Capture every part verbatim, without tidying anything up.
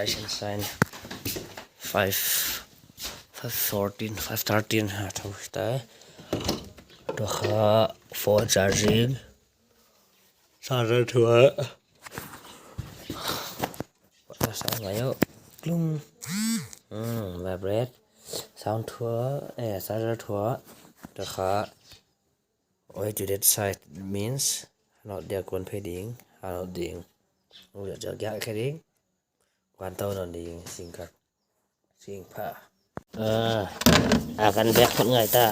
Station sign. Five, five fourteen, five thirteen ha thou ta. Tua kha phone charging. Charger thu a. Sound mai o. Klung. Hmm, vibrate. Sound thu a. Eh, charger thu a. Tua kha. Oi, to that side means not dia kon phe ding. Ano ding. Ui, dia dia khe ding. Kuan tau non ding, sing khat. Sing pha. Ah, akan bek khot ngai ta.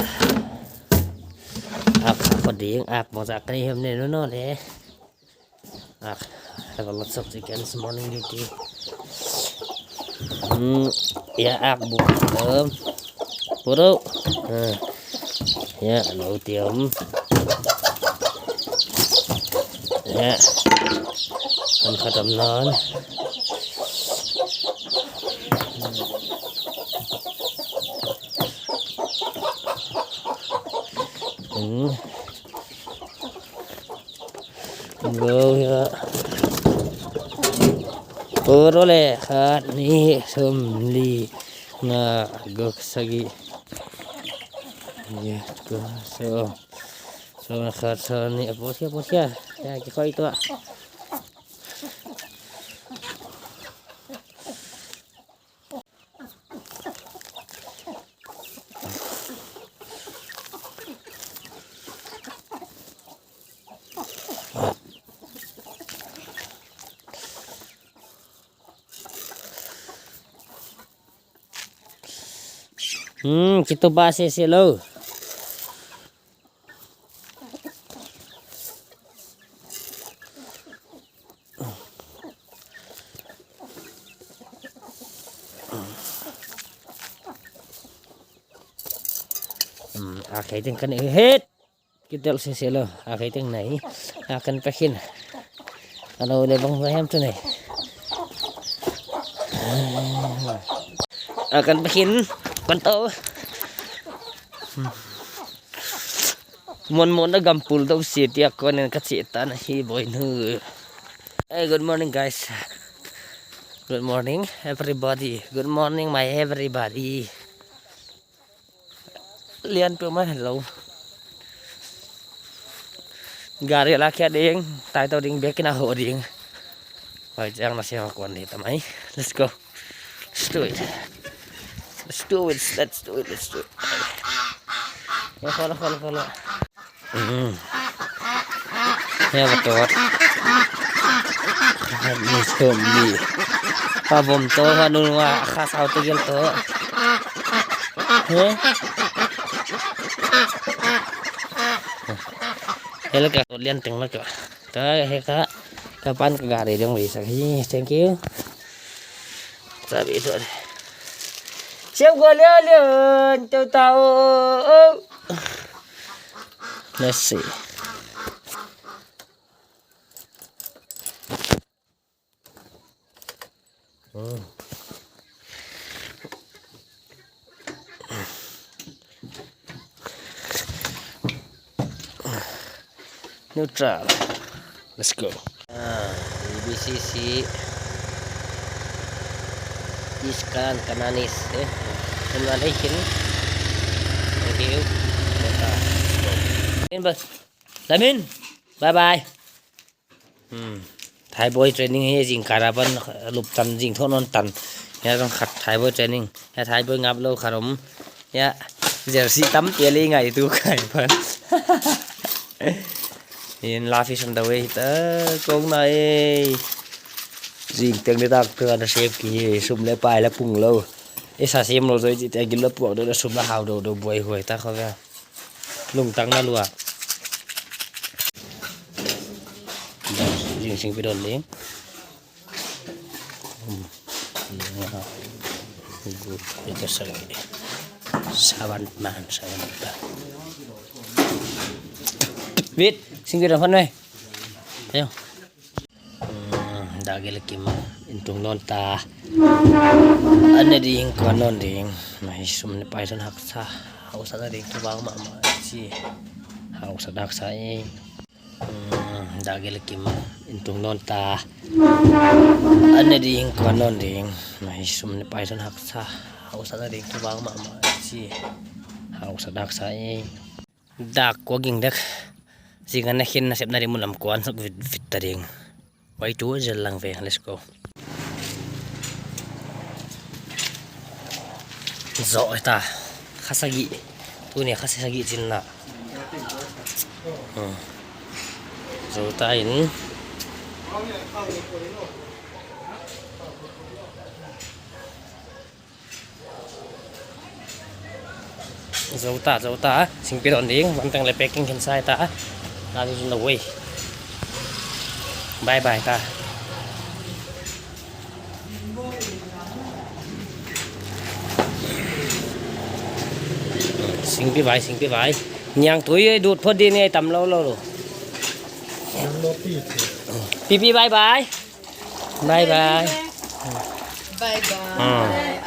Ak khot ding, ak mong sa kan hiam ne no no le. Ak, have a lots of chickens, morning duty. Hmm, ya ak bu. Um, puro. Ah. Ya, lo tiam. Ya. Kan khatam non. Hmm. Go ya. Puro le khat, nih, thum, li, nga, guk, sagih. Ya, go, so. So, khat, so, nih, apo sia, apo sia. Ya, kikhoi tua. Hmm, kitu ba se se lo. Hmm, akhei teng kan het. Kitel se se lo, akhei teng nai. Akan pakin. Alo le bang ba hem tu nai. Akan pakin. Kan tau. Mon mon na gampul tau si tia kon en ka chi ta na hi boy nu. Hey, good morning, guys. Good morning, everybody. Good morning, my everybody. Lian pe ma hello. Gari la kia ding, tai tau ding, bek na ho ding. Bai jang na sia kuan ni tamai. Let's go. Let's do it. Let's do it. Let's do it. Let's do it. Ya, follow, follow, follow. Hmm. Ya, betul. Ni sum ni. Pa bom to, ha nun wa, kha sau te gel to. He? Hel ka lian teng la ka. Ta he ka, ka pan ka gari dong wi sak hi. Thank you. Sabi tu. Siap gua lian lian, tau tau. Let's see. Hmm. Neutral. Let's go. Ah, B C C. Iskan Kananis, eh. Terima kasih. Thank you. Let's go. Lamin, bye bye. Hmm. Thai boy training hi zing kara pan lup tan zing tho non tan. Ya zong khat Thai boy training. Ya Thai boy ngap lo khat om. Ya jersey tam pia le ngai tu kai pan. In la fi san da wei ta kong na e. Zing teng ni tak tu ana sep ki sum le pai la pung lo. E sa sem lo zoi ti te gil lo puak do sum la hau do do boy huai ta kho ya. Lungtang na lua. Zing sing pi don ding. Hmm. Itu saban man, saban man. Wait, sing pi don fan mai. Ayo. Hmm, dagel kim intung non ta. Ane ding ko non ding. Mai sum ne pai san haksa. Hausa na ding tu bang ma ma si. Hausa haksa e. Hmm, dagel kim Tung nawn ta. An ne ding, kuan nawn ding. Nai sum ne pai san haksa. Hausa na ding tu bang mahmah chi. Hausa dak sa e. Dak kua ging dek. Zinga na khin na sep na ding mun lam kuan sak vit vit ta ding. Wai tu zel lang ve, let's go. Zo ta. Kha sagih. Tuni kha sagih chin na. Hmm. Zo ta in. Zo ta, zo ta. Singpi dawn ding, van teng le packing khin sa ta. Na di zun lo wei. Bye bye ta. Singpi vai, singpi vai. Niangtui dut phot di ni tam lo lo lo. Pipi bye bye. Bye bye. Bye bye. Hmm.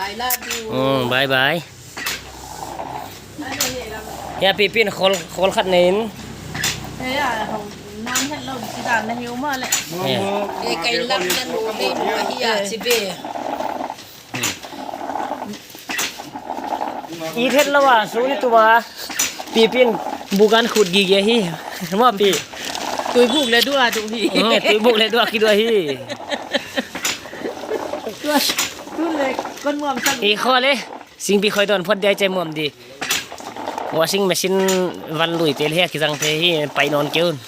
I love you. Hmm, bye bye. Ya, Pipin khol, khol khat nei in. Ya, hong nam het lo, si dan na hiu ma le. Ya. E kai lam na nu, hei nu hi ya, si be. I thet lo a, su ni tu ba. Pipin bukan khut gige hi. Ma pi. Tui buk le dua du hi. Hmm, tui buk le dua ki dua hi. Tua, tu le kon muam sang. I kho le. Singpi khoi dawn phot dia che muam di. Washing machine van lui tel he ki zang the hi pai non keun.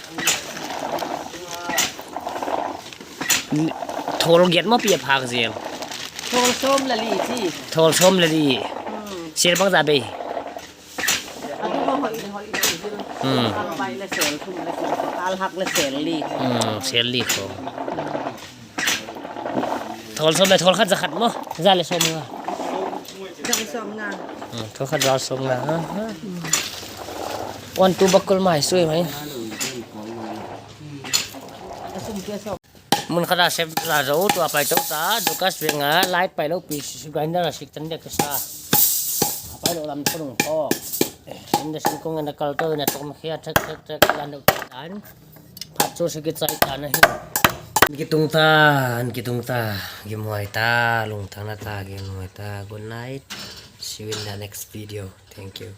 Thol giat maw pi a phak zel. Thol sawm le li chi. Thol sawm le li. Hmm. Sel bang za bei. A du ma hoi le hoi le zil. Hmm. Al bai le sel thum le kum. Al hak le sel li. Hmm, sel li ko. Thol sawm le thol khat za khat maw. Za le sawm nga. Za le sawm nga. Hmm, thol khat za sawm nga. Ha, ha. One two bakul mai sui mai. A sum kia sawm. Mun khat a sep la zo tua pai tou ta, Dukas veng a, light pai lou pi si grinder a sik chan dia ka sa. Pai lou lam thong thong. Inda singkung inda kal tou inda tom khia thek thek thek lan deuh tan. Phat chu si ki chai tan ahi. Ki tung ta, ki tung ta, ki muai ta, lungtang na ta, ki muai ta. Good night. See you in the next video. Thank you.